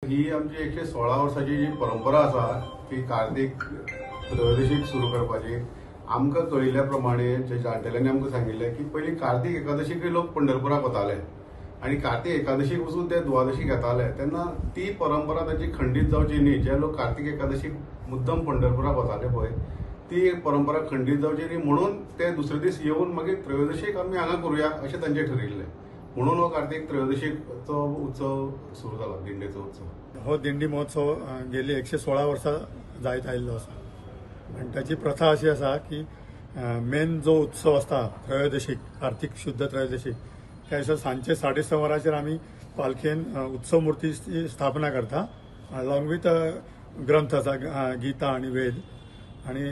ही आमची 116 वर्साची जी परंपरा आसा ती कार्तिक त्रयोदशीक सुरू करपाची. आमकां कळिल्ल्या प्रमाणे जे जाणटेल्यांनी आमकां सांगिल्लें की पयलीं कार्तिक एकादशीकय लोक पंढरपुराक वताले आनी कार्तिक एकादशीक वचून ते द्वादशीक येताले. तेन्ना ती परंपरा तांची खंडीत जावची न्ही. जे लोक कार्तिक एकादशीक मुद्दम पंढरपुराक वताले पळय ती परंपरा खंडीत जावची न्ही म्हणून ते दुसरे दीस येवन मागीर त्रयोदशीक आमी हांगा करुया अशें तांचें ठरयिल्लें. म्हणून हो कार्तिक त्रयोदशीचो उत्सव सुरू जाला, दिंडेचो उत्सव. हो दिंडी महोत्सव गेली 116 वर्सां जायत आयिल्लो आसा आनी ताची प्रथा अशी आसा की मेन जो उत्सव आसता त्रयोदशीक, कार्तिक शुद्ध त्रयोदशीक, त्या दिसा सांजचे 6:30 वरांचेर आमी पालखेन उत्सव मूर्तीची स्थापना करता अलॉंग विथ ग्रंथ आसा गीता आनी वेद आनी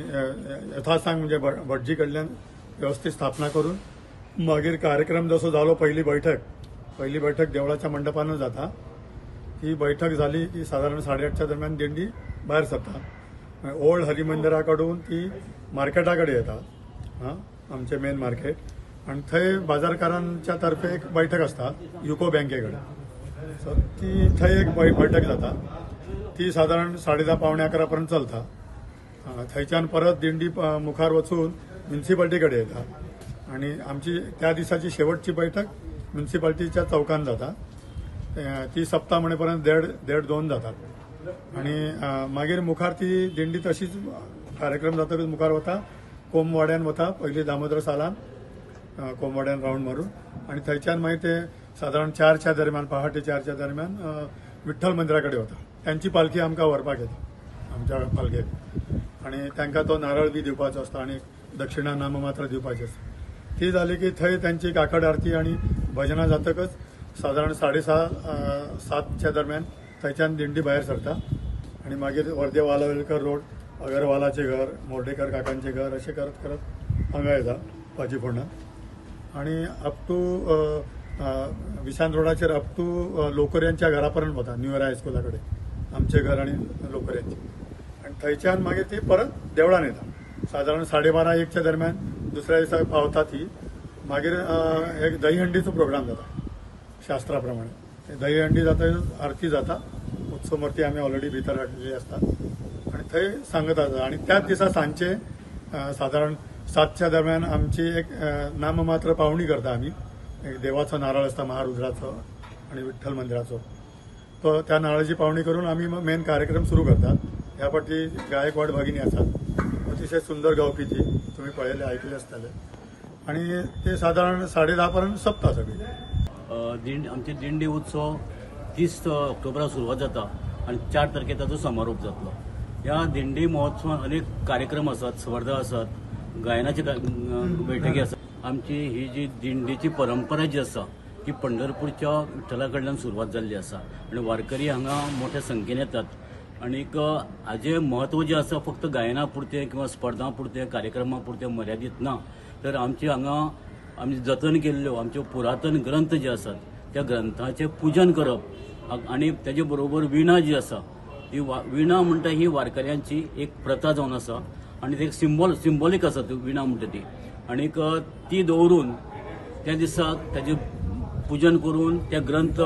यथासांग म्हणजे भटजी कडल्यान वेवस्थीत स्थापना करून मागीर कार्यक्रम जसो जालो पहिली बैठक देवळाच्या मंडपानूच जाता. ती बैठक जाली की साधारण 8:30च्या दरम्यान दिंडी भायर सरता. ओल्ड हरिमंदिरा कडून ती मार्केटा कडेन येता, आमचें मेन मार्केट, आनी थंय बाजारकारांच्या तर्फे एक बैठक आसता युको बँके कडेन. सो ती थंय एक बैठक जाता ती साधारण 10:30 10:45 पर्यंत चलता. थंयच्यान परत दिंडी मुखार वचून म्युनिसिपाल्टी कडेन येता आनी आमची त्या दिसाची शेवटची बैठक म्युनिसिपाल्टीच्या चौकान जाता. ती सप्ता म्हणे पर्यंत 1:30 2 जातात आनी मागीर मुखार ती दिंडी तशीच कार्यक्रम जातकच मुखार वता, कोमवाड्यान वता, पयलीं दामोदर सालान कोमवाड्यान रावंड मारून आनी थंयच्यान मागीर ते सादारण 4च्या दरम्यान, पहाटे 4च्या दरम्यान विठ्ठल मंदिरा कडेन वता. तांची पालखी आमकां व्हरपाक येता आमच्या पालखेक आनी तांकां तो नारळ बी दिवपाचो आसता आनी दक्षिणा नाममात्र दिवपाची आसता. ती जाली की थंय तांची काकड आरती आनी भजनां जातकच सादारण 6:30 7च्या दरम्यान थंयच्यान दिंडी भायर सरता आनी मागीर वर्दे वालावलकर रोड, अगरवालाचें घर, मोर्डेकर काकांचें घर अशें करत करत हांगा येता पाजीफोंडा आनी अप टू विशांत रोडाचेर अप टू लोकऱ्यांच्या घरा पर्यंत वता, न्यू इयर हायस्कुला कडेन आमचें घर आनी लोकऱ्यांचें. आनी थंयच्यान मागीर ती परत देवळान येता सादारण 12:30 1च्या दरम्यान दुसऱ्या दिसा पावता ती. मागीर एक दहीहंडीचो प्रोग्राम जाता शास्त्रा प्रमाणे. दहीहंडी जाता, आरती जाता, उत्सव मूर्ती आमी ऑलरेडी भितर हाडलेली आसता आनी थंय सांगत आसता. आनी त्याच दिसा सांजचे सादारण 7च्या दरम्यान आमची एक नाममात्र पावणी करता आमी. एक देवाचो नारळ आसता महारुद्राचो आनी विठ्ठल मंदिराचो, तो त्या नारळाची पावणी करून आमी मेन कार्यक्रम सुरू करतात. ह्या फावटी गायकवाड भगिनी आसात, अतिशय सुंदर गावपी, ती तुमी पळयले आयकले आसतले. आनी ते सादारण 10:30 पर्यंत सोंपता सगळी. आमचे दिंडी उत्सव 30 ऑक्टोबराक सुरवात जाता आनी 4 तारखेर ताचो समारोप जातलो. ह्या दिंडी महोत्सवान अनेक कार्यक्रम आसात, स्पर्धा आसात, गायनाचे बैठकी आसात. आमची ही जी दिंडीची परंपरा जी आसा ती पंढरपूरच्या विठ्ठला कडल्यान सुरवात जाल्ली आसा आनी वारकरी हांगा मोठ्या संख्येन येतात. आनीक हाजें म्हत्व जें आसा फक्त गायना पुरतें किंवा स्पर्धां पुरतें, कार्यक्रमा पुरतें मर्यादीत ना, तर आमचे हांगा आमी जतन केल्ल्यो आमच्यो पुरातन ग्रंथ जे आसात त्या ग्रंथाचें पुजन करप आनी ताजे बरोबर विणा जी आसा ती विणा म्हणटा ही वारकऱ्यांची एक प्रथा जावन आसा आनी एक सिंबॉलीक आसा ती विणा म्हणटा ती. आनीक ती दवरून त्या दिसाक ताजें पुजन करून त्या ग्रंथ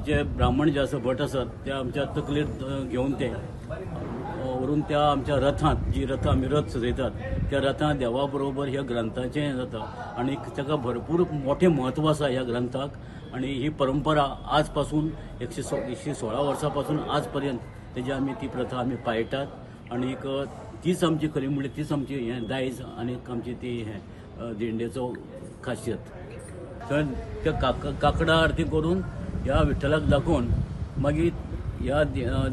जे ब्राह्मण जे आसा, भट आसात, त्या आमच्या तकलेर घेवन ते व्हरून त्या आमच्या रथांत, जी रथां आमी रथ सजयतात त्या रथांत देवा बरोबर ह्या ग्रंथाचें हें जाता आनी ताका भरपूर मोठें म्हत्व आसा ह्या ग्रंथाक. आनी ही परंपरा आज पासून 116 वर्सां पासून आज पर्यंत तेजी आमी ती प्रथा आमी पाळटात आनीक तीच आमची खरी म्हणल्यार तीच आमची हें दायज आनी आमची ती हें दिंडेचो खासियत. थंय त्या काकडा आरती करून ह्या विठ्ठलाक दाखोवन मागीर ह्या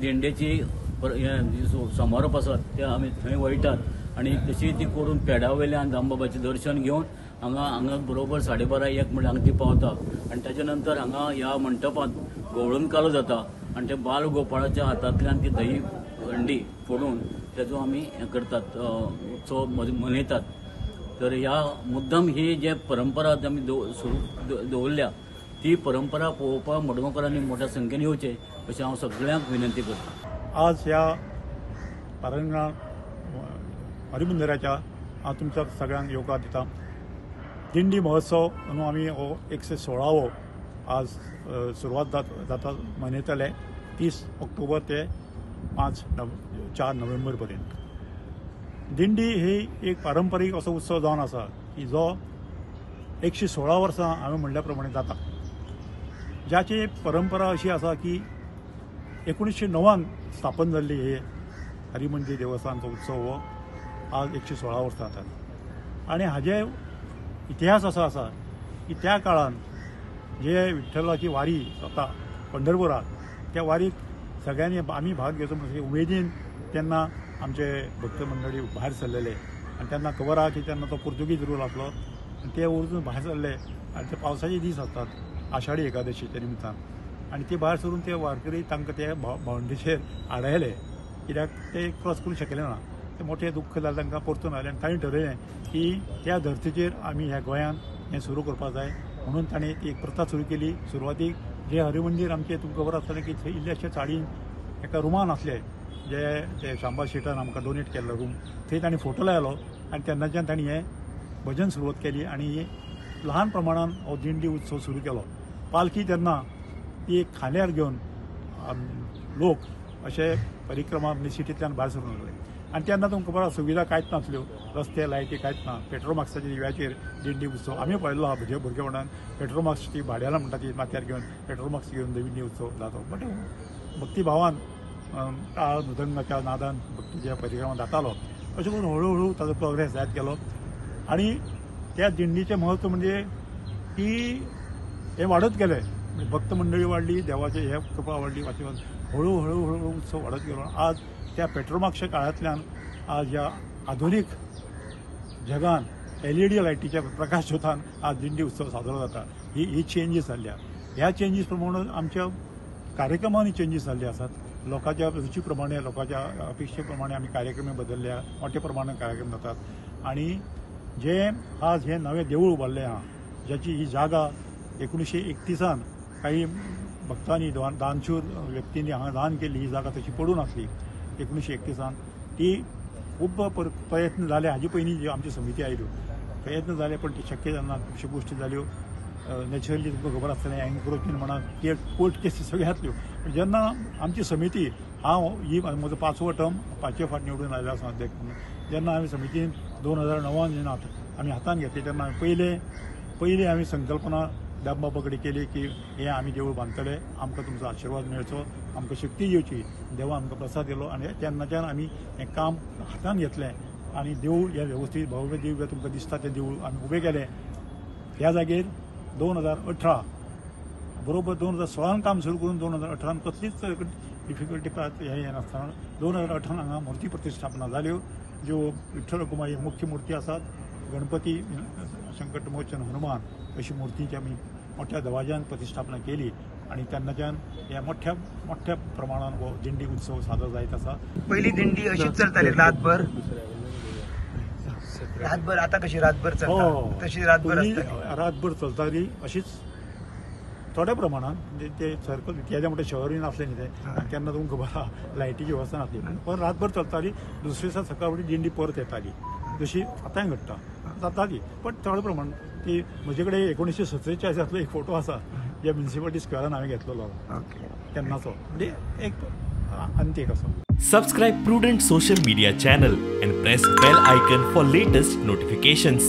दिंडेची समारोप आसा ते आमी थंय वयतात आनी तशी ती करून पेडा वयल्यान दामबाबाचें दर्शन घेवन हांगा हांगा बरोबर 12:30 1 म्हणल्यार हांगा ती पावता आनी ताच्या नंतर हांगा ह्या मंटपांत गवळण कालो जाता आनी ते बाल गोपाळाच्या हातांतल्यान ती दही हंडी फोडून तेजो आमी हें करतात, उत्सव मनयतात. तर ह्या मुद्दम ही जे परंपरा आमी सुरू दवरल्या ती परंपरा पळोवपाक मडगांवकारांनी मोठ्या संख्येन येवचें अशें हांव सगळ्यांक विनंती करता. आज ह्या पारंगणा हरिमंदिराच्या हांव तुमच्या सगळ्यांक येवकार दिता. दिंडी महोत्सव म्हणून आमी हो 116वो आज सुरवात जाता मनयतले. 30 ऑक्टोबर ते 4 नोव्हेंबर पर्यंत. दिंडी ही एक पारंपरीक असो उत्सव जावन आसा की जो 116 वर्सां हांवें म्हणल्या प्रमाणे जाता. ज्याची परंपरा अशी आसा की 1909 स्थापन जाल्ली हे हरिमंदिर देवस्थानचो उत्सव हो आज 116 वर्सां जातात. आनी हाजे इतिहास असो आसा की त्या काळान जे विठ्ठलाची वारी जाता पंढरपुराक, त्या वारीक सगळ्यांनी आमी भाग घेवचो म्हणून उमेदीन तेन्ना आमचे भक्त मंडळी भायर सरलेले. आनी तेन्ना खबर आहा की तेन्ना तो पुर्तुगीज रूल आसलो आनी ते वचून भायर सरले आनी ते पावसाचे दीस आसतात आषाढी एकादशीच्या निमतान, आनी ते भायर सरून ते वारकरी तांकां ते बावंडेचेर आडायले कित्याक ते क्रॉस करूंक शकले ना. ते मोठें दुख्ख जालें तांकां, परतून आयलें आनी तांणी ठरयलें की त्या धर्तीचेर आमी ह्या गोंयांत हें सुरू करपाक जाय म्हणून तांणी ती एक प्रथा सुरू केली. सुरवातीक जे हरिमंदीर आमचें तुमकां खबर आसतलें की थंय इल्लेशे चाळीन एका रुमान आसले जे ते शांबा शेटान आमकां डोनेट केल्लो रूम, थंय तांणी फोटो लायलो आनी तेन्नाच्यान तांणी हें भजन सुरवात केली आनी ल्हान प्रमाणान हो दिंडी उत्सव सुरू केलो. पालखी तेन्ना ती एक खांद्यार घेवन लोक अशे परिक्रमा म्हणजे सिटींतल्यान भायर सरूंक लागले. आनी तेन्ना तुमकां खबर आसा सुविधा कांयच नासल्यो, रस्ते लायटी कांयच ना. पेट्रोमाक्साच्या दिव्याचेर दिंडी उत्सव आमी पळयल्लो आहा भुरगे भुरगेपणान. पेट्रोमाक्स ती भाड्याला म्हणटा ती माथ्यार घेवन पेट्रोमाक्स घेवन दिंडी उत्सव जातो. बट भक्तिभावान टाळ मृदंगाच्या नादान भक्तीच्या परिक्रमा जातालो. अशें करून हळू हळू ताजो प्रोग्रेस जायत गेलो. आनी त्या दिंडीचें म्हत्व म्हणजे की हें वाडत गेलें, भक्त मंडळी वाडली, देवाचे हे कृपा वाडली, हळू हळू हळू उत्सव वाडत गेलो. आज त्या पेट्रोमाक्सच्या काळांतल्यान आज ह्या आधुनीक जगान LED लायटीच्या प्रकाश ज्योतान आज दिंडी उत्सव साजरो जाता. ही ही चेंजीस जाल्ल्या, ह्या चेंजीस प्रमाणे आमच्या कार्यक्रमांनी चेंजीस जाल्ले आसात. लोकांच्या रुची प्रमाणे, लोकांच्या अपेक्षे प्रमाणे आमी कार्यक्रम बदलल्या, मोठ्या प्रमाणात कार्यक्रम जातात. आनी जे आज हे नवें देवूळ उबारलें आहा, ज्याची ही जागा 1931 काही भक्तांनी दानशूर व्यक्तींनी हांगा दान केली, ही जागा तशी पडून आसली 1931. ती खूब प्रयत्न जाले हाजे पयलीं जी आमची समिती आयल्यो, प्रयत्न जाले पण ते शक्य जालें ना. खुबश्यो गोश्टी जाल्यो नॅचरली तुमकां खबर आसतलें, एन्क्रोचमेंट म्हणा, कोर्ट केसी सगळ्यो जातल्यो. पण जेन्ना आमची समिती, हांव ही म्हजो 5वो टर्म, 5वे फावट निवडून आयलो आसा अध्यक्ष म्हणून, जेन्ना आमी समितीन 2009 जेन्ना आमी हातान घेतली तेन्ना आमी पयले आमी संकल्पना दामबाबा कडेन केली की हें आमी देवूळ बांदतले, आमकां तुमचो आशिर्वाद मेळचो, आमकां शक्ती दिवची, देवा आमकां प्रसाद दिलो. आनी तेन्नाच्यान आमी हें काम हातान घेतलें आनी देवूळ हें वेवस्थीत भव्य दिव्य तुमकां दिसता तें देवूळ आमी उबें केलें. ह्या जागेर 2018 बरोबर 2016 काम सुरू करून 2018 कसलीच डिफिकल्टी हें नासतना 2018 हांगा मूर्ती प्रतिष्ठापना जाल्यो, ज्यो विठ्ठल रखुमाई मुख्य मूर्ती आसात, गणपती, संकटमोचन हनुमान अशी मूर्तींची आमी मोठ्या दवाज्यान प्रतिष्ठापना केली. आनी तेन्नाच्यान ह्या मोठ्या मोठ्या प्रमाणान हो दिंडी उत्सव सादर जायत आसा. पयली दिंडी अशीच चलताली रातभर, रातभर. आतां कशी रातभर चलता तशी रातभर रातभर चलताली अशीच थोड्या प्रमाणान. म्हणजे ते सर्कल तेज्या मोठें शहरूय नासलें न्ही तें, तेन्ना तुमकां खबर आहा लायटीची वेवस्था नासली, पण रातभर चलताली. दुसरे दिसा सकाळ दिंडी परत येताली, जशी आतांय घडटा जाताली, पण थोड्या प्रमाण. ती म्हजे कडेन 1947 एक फोटो आसा जे म्युनिसिपालिटी स्क्वेरान हांवें घेतलेलो तेन्नाचो, म्हणजे एक अंतीक असो. Subscribe Prudent social media channel and press bell icon for latest notifications.